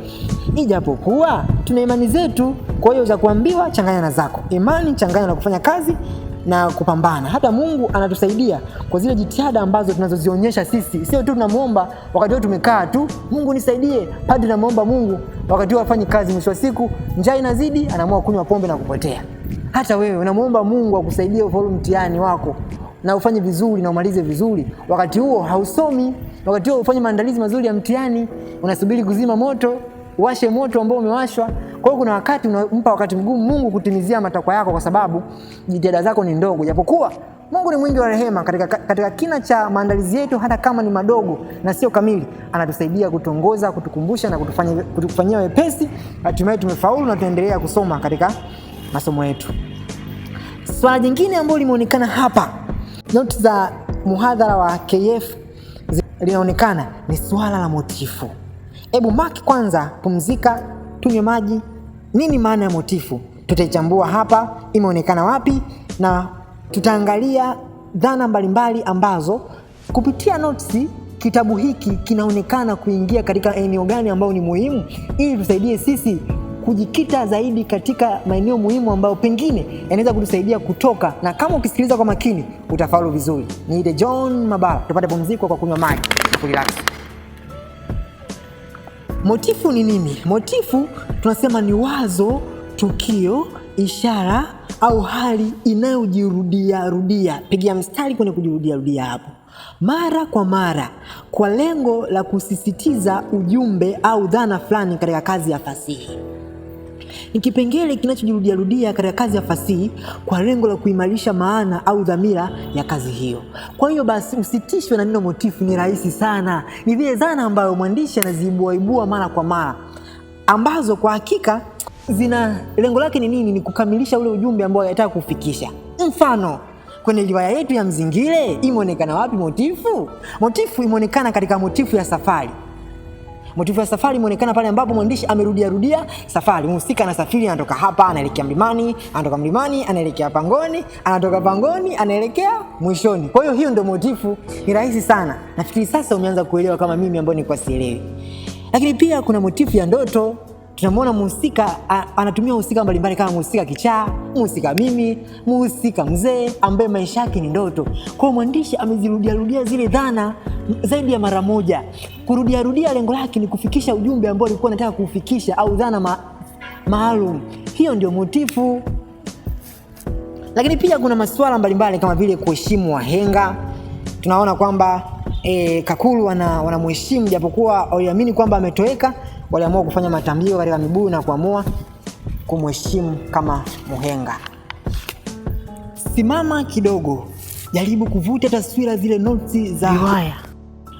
ijapokuwa tuna imani zetu. Kwa hiyo za kuambiwa changanya na zako. Imani changanya na kufanya kazi na kupambana. Hata Mungu anatusaidia kwa zile jitihada ambazo tunazozionyesha sisi. Sio tu tunamuomba wakati wote tumekaa tu, Mungu nisaidie. Padri anamuomba Mungu wakati huo hafanyi kazi, mwisho wa siku njaa inazidi, anaamua kunywa pombe na kupotea. Hata wewe unamuomba Mungu akusaidie ufaulu mtihani wako na ufanye vizuri na umalize vizuri, wakati huo hausomi, wakati huo ufanye maandalizi mazuri ya mtihani, unasubiri kuzima moto, uwashe moto ambao umewashwa. Kwa hiyo kuna wakati unampa wakati mgumu Mungu kutimizia matakwa yako, kwa sababu jitihada zako ni ndogo, japokuwa Mungu ni mwingi wa rehema. Katika kina cha maandalizi yetu, hata kama ni madogo na sio kamili, anatusaidia kutuongoza, kutukumbusha na kutufanyia wepesi. Hatimaye tumefaulu na tunaendelea kusoma katika masomo yetu. Swala jingine ambalo limeonekana hapa, noti za muhadhara wa KF linaonekana ni swala la motifu. Hebu mark kwanza, pumzika, tunywe maji. Nini maana ya motifu? Tutaichambua hapa, imeonekana wapi, na tutaangalia dhana mbalimbali ambazo kupitia notes kitabu hiki kinaonekana kuingia katika eneo gani ambayo ni muhimu, ili tusaidie sisi kujikita zaidi katika maeneo muhimu ambayo pengine yanaweza kutusaidia kutoka, na kama ukisikiliza kwa makini utafaulu vizuri. Niite John Mabala, tupate pumziko kwa kunywa maji na kurelax. Motifu ni nini? Motifu tunasema ni wazo, tukio, ishara au hali inayojirudia rudia. Pigia mstari kwenye kujirudia rudia hapo, mara kwa mara, kwa lengo la kusisitiza ujumbe au dhana fulani katika kazi ya fasihi. Ni kipengele kinachojirudia rudia katika kazi ya fasihi kwa lengo la kuimarisha maana au dhamira ya kazi hiyo. Kwa hiyo basi usitishwe na neno motifu, ni rahisi sana. Ni vile dhana ambayo mwandishi anaziibuaibua mara kwa mara, ambazo kwa hakika zina lengo lake ni nini? Ni kukamilisha ule ujumbe ambao anataka kufikisha. Mfano, kwenye riwaya yetu ya Mzingire imeonekana wapi motifu? Motifu imeonekana katika motifu ya safari. Motifu ya safari imeonekana pale ambapo mwandishi amerudia rudia safari. Mhusika anasafiri, anatoka hapa anaelekea mlimani, anatoka mlimani anaelekea pangoni, anatoka pangoni anaelekea mwishoni. Kwa hiyo hiyo ndio motifu, ni rahisi sana. Nafikiri sasa umeanza kuelewa kama mimi ambao nilikuwa sielewi. Lakini pia kuna motifu ya ndoto. Tunamwona mhusika anatumia mhusika mbalimbali kama mhusika kichaa, mhusika mimi, mhusika mzee ambaye maisha yake ni ndoto. Kwa hiyo mwandishi amezirudia rudia zile dhana zaidi ya mara moja. Kurudia rudia lengo lake ni kufikisha ujumbe ambao alikuwa anataka kuufikisha au dhana maalum. Hiyo ndio motifu. Lakini pia kuna masuala mbalimbali kama vile kuheshimu wahenga. Tunaona kwamba Kakuru wanamheshimu japokuwa waliamini kwamba ametoweka, waliamua kufanya matambio katika mibuyu na kuamua kumheshimu kama muhenga. Simama kidogo, jaribu kuvuta taswira zile notes za riwaya.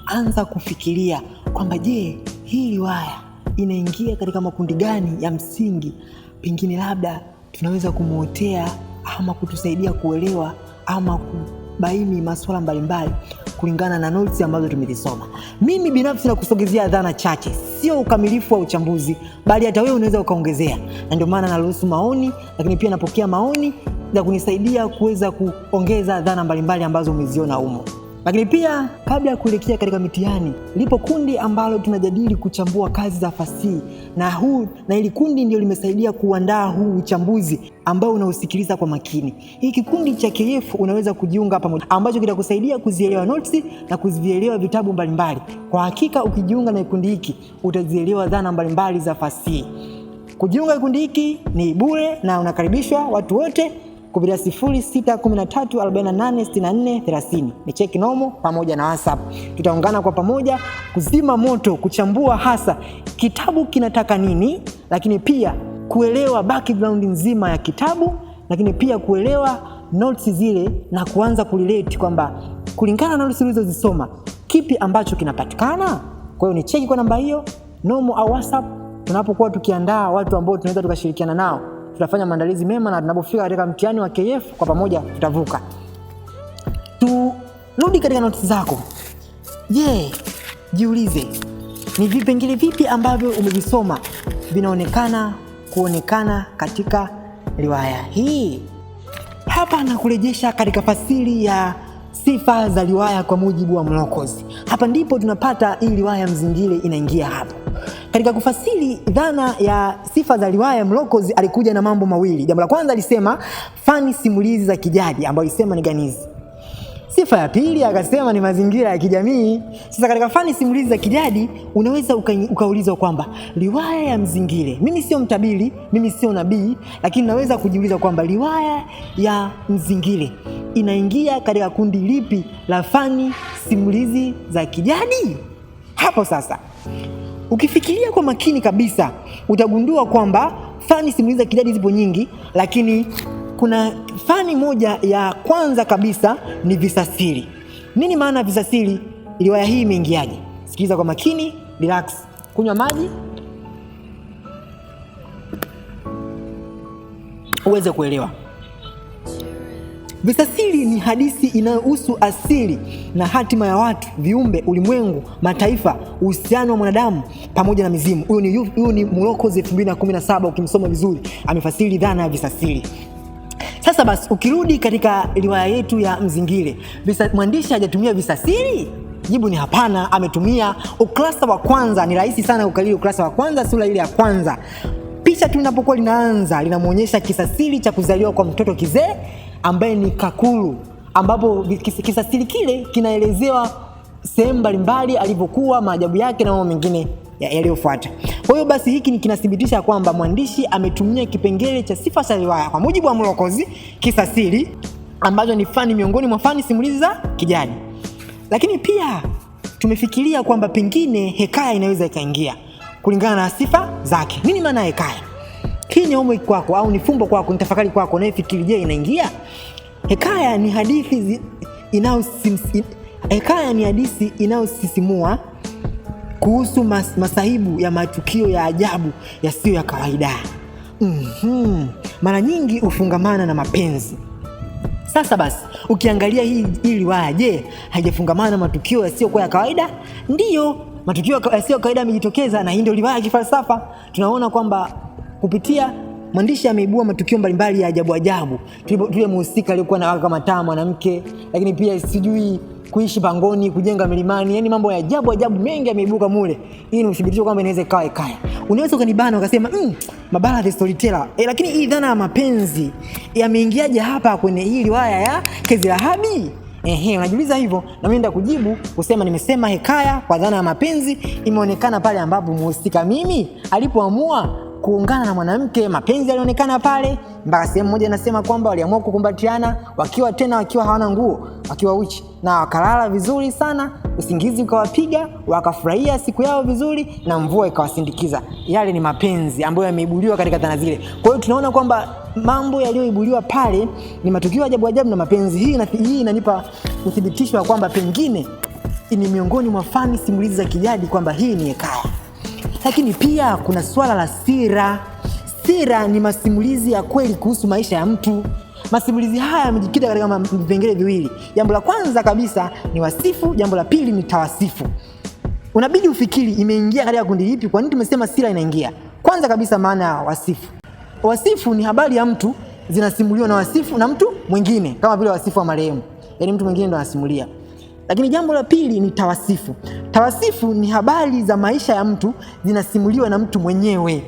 Anza kufikiria kwamba je, hii riwaya inaingia katika makundi gani ya msingi? Pengine labda tunaweza kumuotea ama kutusaidia kuelewa ama kubaini masuala mbalimbali kulingana na notes ambazo tumezisoma. Mimi binafsi nakusogezea dhana chache, sio ukamilifu wa uchambuzi, bali hata wewe unaweza ukaongezea, na ndio maana naruhusu maoni, lakini pia napokea maoni za kunisaidia kuweza kuongeza dhana mbalimbali ambazo umeziona humo. Lakini pia kabla ya kuelekea katika mitihani, lipo kundi ambalo tunajadili kuchambua kazi za fasihi, na hili kundi ndio limesaidia kuandaa huu uchambuzi ambao unausikiliza kwa makini. Hii kikundi cha KF unaweza kujiunga pamoja, ambacho kitakusaidia kuzielewa notes na kuzielewa vitabu mbalimbali. Kwa hakika ukijiunga na kikundi hiki utazielewa dhana mbalimbali za fasihi. Kujiunga kikundi hiki ni bure na unakaribishwa watu wote kupitia 0613486430. Ni cheki nomo pamoja na WhatsApp. Tutaungana kwa pamoja kuzima moto, kuchambua hasa kitabu kinataka nini, lakini pia kuelewa background nzima ya kitabu, lakini pia kuelewa notes zile na kuanza kurelate kwamba kulingana na notes ulizozisoma kipi ambacho kinapatikana. Kwa hiyo ni cheki kwa namba hiyo nomo au WhatsApp. Tunapokuwa tukiandaa watu ambao tunaweza tukashirikiana nao, tutafanya maandalizi mema na tunapofika katika mtihani wa KF kwa pamoja tutavuka. Turudi katika notisi zako. Je, jiulize ni vipengele vipi ambavyo umevisoma vinaonekana kuonekana katika riwaya hii? Hapa nakurejesha katika fasili ya sifa za riwaya kwa mujibu wa Mlokozi. Hapa ndipo tunapata hii riwaya Mzingile inaingia hapo. Katika kufasiri dhana ya sifa za riwaya, Mlokozi alikuja na mambo mawili. Jambo la kwanza alisema fani simulizi za kijadi, ambayo alisema ni ganizi. Sifa ya pili akasema ni mazingira ya kijamii. Sasa katika fani simulizi za kijadi unaweza ukaulizwa kwamba riwaya ya Mzingile, mimi sio mtabiri, mimi sio nabii, lakini naweza kujiuliza kwamba riwaya ya Mzingile inaingia katika kundi lipi la fani simulizi za kijadi? Hapo sasa ukifikiria kwa makini kabisa utagundua kwamba fani simulizi za kijadi zipo nyingi, lakini kuna fani moja ya kwanza kabisa ni visasili. Nini maana ya visasili? Riwaya hii imeingiaje? Sikiliza kwa makini, relax, kunywa maji uweze kuelewa. Visasili ni hadithi inayohusu asili na hatima ya watu, viumbe, ulimwengu, mataifa, uhusiano wa mwanadamu pamoja na mizimu. Huyu ni Mlokozi 2017, ukimsoma vizuri amefasiri dhana ya visasili. Sasa basi ukirudi katika riwaya yetu ya Mzingile, mwandishi hajatumia visasili? Jibu ni hapana, ametumia ukurasa wa kwanza. Ni rahisi sana kukalili ukurasa wa kwanza, sura ile ya kwanza. Picha tu linapokuwa linaanza linamuonyesha kisasili cha kuzaliwa kwa mtoto kizee ambaye ni Kakulu, ambapo kisasili kile kinaelezewa sehemu mbalimbali alivyokuwa, maajabu yake na mambo mengine yaliyofuata. Kwa hiyo basi hiki ni kinathibitisha kwamba mwandishi ametumia kipengele cha sifa za riwaya kwa mujibu wa Mlokozi, kisasili ambacho ni fani miongoni mwa fani simulizi za kijadi. Lakini pia tumefikiria kwamba pengine hekaya inaweza ikaingia kulingana na sifa zake. Nini maana ya hekaya? Hii ni homework kwako au ni fumbo kwako, ni tafakari kwako, unayefikiri je, inaingia? Hekaya ni hadithi hekaya ni hadithi inayosisimua kuhusu masahibu ya matukio ya ajabu yasiyo ya kawaida. Mara nyingi hufungamana na mapenzi. Sasa basi ukiangalia hii riwaya, je, haijafungamana na matukio yasiyokuwa ya kawaida? Ndiyo, matukio yasiyo kawaida yamejitokeza, na hii ndio riwaya ya kifalsafa. Tunaona kwamba kupitia mwandishi ameibua matukio mbalimbali ya ajabu ajabu. Tule mhusika aliyekuwa na waka kama taa mwanamke, lakini pia sijui kuishi pangoni, kujenga milimani, yani mambo ya ajabu ajabu mengi yameibuka mule. Hii ni uthibitisho kwamba inaweza ikawa hekaya. Unaweza ukanibana ukasema Mabala the storyteller. Lakini hii dhana ya mapenzi yameingiaje hapa kwenye hii riwaya ya Kezirahabi? Unajiuliza hivyo, na mimi nitakujibu kusema nimesema hekaya kwa dhana ya mapenzi imeonekana pale ambapo mhusika mimi alipoamua kuungana na mwanamke, mapenzi yalionekana pale mpaka sehemu moja inasema kwamba waliamua kukumbatiana wakiwa hawana nguo, wakiwa uchi, na wakalala vizuri sana, usingizi ukawapiga, wakafurahia siku yao vizuri na mvua ikawasindikiza. Yale ni mapenzi ambayo yameibuliwa katika dhana zile. Kwa hiyo tunaona kwamba mambo yaliyoibuliwa pale ni matukio ajabu ajabu na mapenzi. Hii inanipa uthibitisho wa kwamba pengine ni miongoni mwa fani simulizi za kijadi kwamba hii ni hekaya. Lakini pia kuna swala la sira. Sira ni masimulizi ya kweli kuhusu maisha ya mtu. Masimulizi haya yamejikita katika vipengele viwili. Jambo la kwanza kabisa ni wasifu, jambo la pili ni tawasifu. Unabidi ufikiri imeingia katika kundi lipi. Kwa nini tumesema sira inaingia? Kwanza kabisa maana ya wasifu. Wasifu ni habari ya mtu zinasimuliwa na wasifu na mtu mwingine, kama vile wasifu wa marehemu. Yaani mtu mwingine ndo anasimulia. Lakini jambo la pili ni tawasifu. Tawasifu ni habari za maisha ya mtu zinasimuliwa na mtu mwenyewe.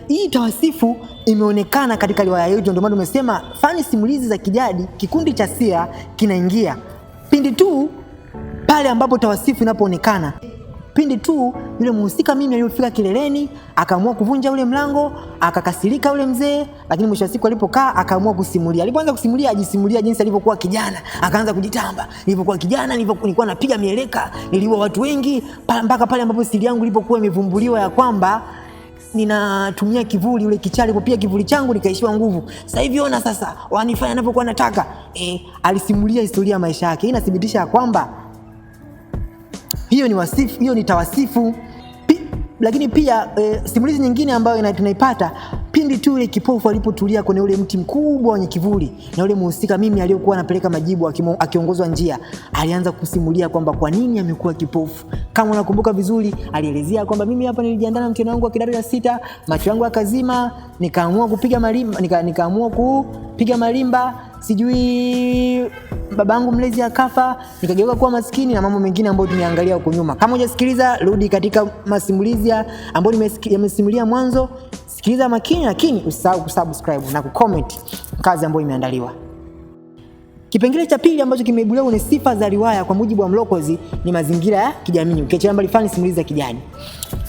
Hii tawasifu imeonekana katika riwaya yetu, ndio maana tumesema fani simulizi za kijadi, kikundi cha sira kinaingia pindi tu pale ambapo tawasifu inapoonekana. Pindi tu yule mhusika mimi aliyofika kileleni akaamua kuvunja ule mlango, akakasirika yule mzee, lakini mwisho wa siku alipokaa akaamua kusimulia. Alipoanza kusimulia, ajisimulia jinsi alivyokuwa kijana, akaanza kujitamba, nilipokuwa kijana nilikuwa napiga mieleka, niliua watu wengi, mpaka pale ambapo siri yangu ilipokuwa imevumbuliwa ya kwamba ninatumia kivuli, ule kichaa alipopiga kivuli changu nikaishiwa nguvu. Sasa hivi ona sasa wanifanya ninavyokuwa nataka. Alisimulia historia ya maisha yake. Hii inathibitisha kwamba hiyo ni wasifu, hiyo ni tawasifu. Lakini pia simulizi nyingine ambayo tunaipata pindi tu yule kipofu alipotulia kwenye ule mti mkubwa wenye kivuli, na ule mhusika mimi aliyokuwa anapeleka majibu akiongozwa njia, alianza kusimulia kwamba kwa nini amekuwa kipofu. Kama unakumbuka vizuri, alielezea kwamba mimi hapa nilijiandaa na mtihani wangu wa kidato cha 6, macho yangu yakazima, nikaamua kupiga malimba, nikaamua kupiga malimba, sijui babangu mlezi akafa, nikageuka kuwa maskini na mambo mengine ambayo tumeangalia huko nyuma. Kama hujasikiliza, rudi katika masimulizi ambayo nimesimulia mwanzo, sikiliza makini, lakini usisahau kusubscribe na kucomment kazi ambayo imeandaliwa. Kipengele cha pili ambacho kimeibuliwa ni sifa za riwaya kwa mujibu wa Mlokozi ni mazingira ya kijamii. Ukiachilia mbali fani simulizi za kijadi.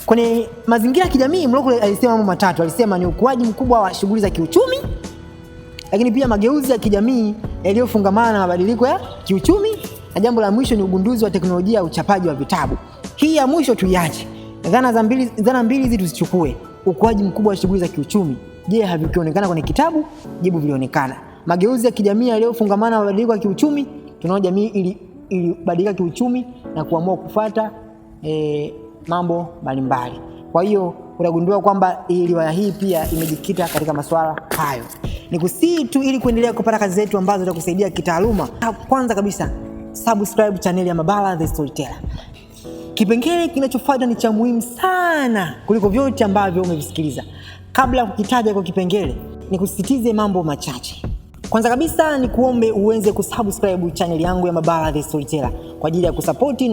Kwenye mazingira ya kijamii Mlokozi alisema mambo matatu. Alisema ni ukuaji mkubwa wa shughuli za kiuchumi, lakini pia mageuzi ya kijamii yaliyofungamana na mabadiliko ya kiuchumi, na jambo la mwisho ni ugunduzi wa teknolojia ya uchapaji wa vitabu. Hii ya mwisho tuiache. Dhana mbili hizi tuzichukue. Ukuaji mkubwa wa shughuli za kiuchumi, je, havikionekana kwenye kitabu? Jibu vilionekana. Mageuzi ya kijamii yaliyofungamana na mabadiliko ya kiuchumi, tunaona jamii ilibadilika kiuchumi na kuamua kufuata mambo mbalimbali. Kwa hiyo utagundua kwamba riwaya hii pia imejikita katika masuala hayo. Nikusihi tu ili kuendelea kupata kazi zetu ambazo zitakusaidia kitaaluma. Kwanza kabisa, subscribe channel ya Mabala The Storyteller. Kipengele kinachofuata ni cha muhimu sana kuliko vyote ambavyo umevisikiliza. Kabla ya kukitaja kwa kipengele, nikusisitize mambo machache. Kwanza kabisa ni kuombe uweze kusubscribe channel yangu ya Mabala The Storyteller kwa ajili ya kusapoti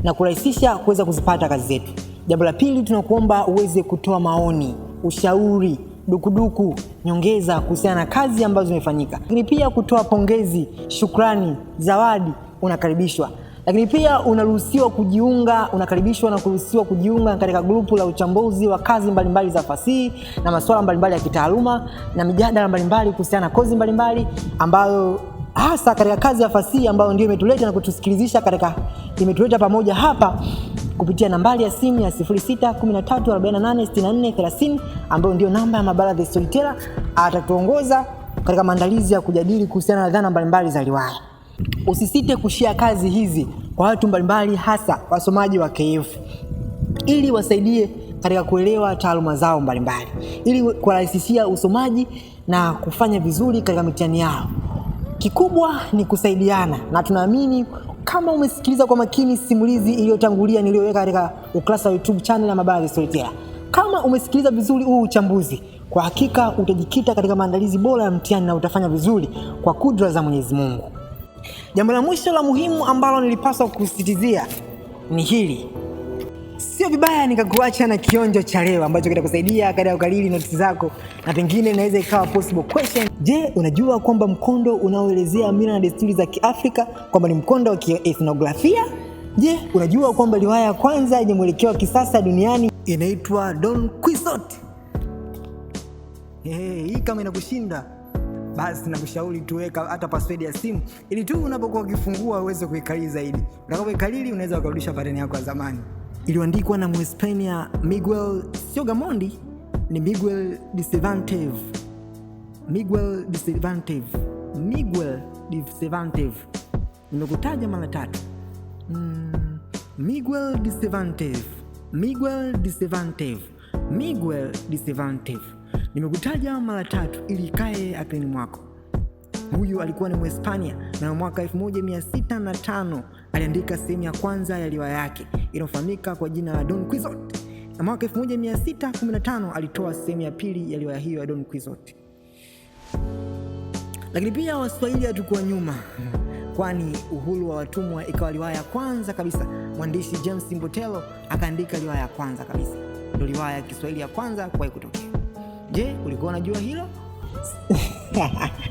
na kurahisisha kuweza kuzipata kazi zetu. Jambo la pili, tunakuomba uweze kutoa maoni, ushauri, dukuduku, nyongeza kuhusiana na kazi ambazo zimefanyika. Lakini pia kutoa pongezi, shukrani, zawadi, unakaribishwa. Lakini pia unaruhusiwa kujiunga, unakaribishwa na kuruhusiwa kujiunga katika grupu la uchambuzi wa kazi mbalimbali za fasihi na masuala mbalimbali ya kitaaluma na mijadala mbalimbali kuhusiana na kozi mbalimbali, ambayo hasa katika kazi ya fasihi ambayo ndio imetuleta na kutusikilizisha katika, imetuleta pamoja hapa kupitia nambari ya simu ya 06 13 48 64 30 ambayo ndio namba ya Mabala The Storyteller. Atatuongoza katika maandalizi ya kujadili kuhusiana na dhana mbalimbali za riwaya. Usisite kushare kazi hizi kwa watu mbalimbali, hasa wasomaji wa KF, ili wasaidie katika kuelewa taaluma zao mbalimbali, ili kuwarahisishia usomaji na kufanya vizuri katika mitihani yao. Kikubwa ni kusaidiana, na tunaamini kama umesikiliza kwa makini simulizi iliyotangulia niliyoweka katika ukurasa wa YouTube channel ya Mabala The Storyteller, kama umesikiliza vizuri huu uchambuzi, kwa hakika utajikita katika maandalizi bora ya mtihani na utafanya vizuri kwa kudra za Mwenyezi Mungu. Jambo la mwisho la muhimu ambalo nilipaswa kusisitizia ni hili. Sio vibaya nikakuacha na kionjo cha leo ambacho kitakusaidia katika kukariri notes zako na pengine inaweza ikawa possible question. Je, unajua kwamba mkondo unaoelezea mila na desturi za Kiafrika kwamba ni mkondo wa kiethnografia? Je, unajua kwamba riwaya ya kwanza yenye mwelekeo wa kisasa duniani inaitwa Don Quixote? Hii kama inakushinda basi nakushauri tuweka hata password ya simu ili tu unapokuwa ukifungua uweze kuikariri zaidi. Utakapoikariri unaweza ukarudisha pattern yako ya zamani. Iliyoandikwa na Mhispania Miguel, sio Gamondi, ni Miguel de Cervantes. Miguel de Cervantes. Miguel de Cervantes. Nimekutaja mara tatu. Miguel de Cervantes. Miguel de Cervantes. Miguel de Cervantes. Nimekutaja mara tatu ili ikae akilini mwako. Huyu alikuwa ni Mhispania na mwaka 1605 aliandika sehemu ya kwanza ya riwaya yake inayofahamika kwa jina la Don Quixote. Na mwaka 1615 alitoa sehemu ya pili ya riwaya hiyo ya Don Quixote. Lakini pia Waswahili hatukuwa nyuma, kwani uhuru wa watumwa ikawa riwaya ya kwanza kabisa. Mwandishi James Mbotelo akaandika riwaya ya kwanza kabisa, ndio riwaya ya Kiswahili ya kwanza kuwahi kutokea. Je, ulikuwa unajua hilo?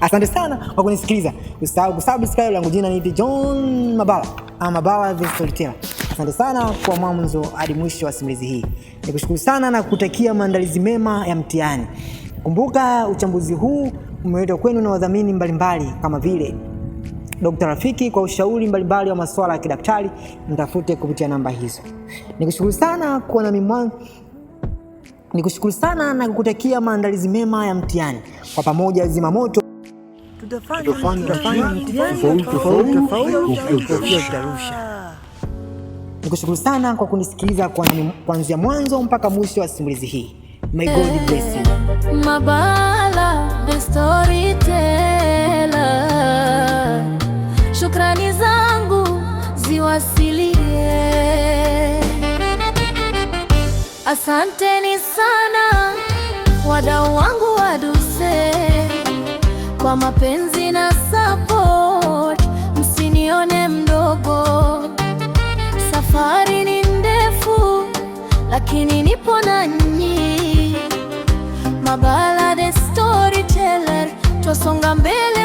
Asante sana kwa kunisikiliza. Usisahau kusubscribe. Langu jina ni John Mabala ama Mabala the Storyteller. Asante sana kwa mwanzo hadi mwisho wa simulizi hii. Nikushukuru sana na kutakia maandalizi mema ya mtihani. Kumbuka uchambuzi huu umeletwa kwenu na wadhamini mbalimbali kama vile Dr. Rafiki kwa ushauri mbalimbali wa masuala ya kidaktari, mtafute kupitia namba hizo. Nikushukuru sana kuwa nami Nikushukuru sana na kukutakia maandalizi mema ya mtihani. Kwa pamoja Zimamoto tutafanya mtihani tofauti tofauti, kofia tutarusha. Nikushukuru sana kwa kunisikiliza kuanzia mwanzo mpaka mwisho wa simulizi hii. May God bless you. Mabala the storyteller, shukrani zangu ziwasilie. Asanteni sana wadau wangu waduse kwa mapenzi na support, msinione mdogo. Safari ni ndefu, lakini nipo nanyi. Mabala the storyteller, twasonga mbele.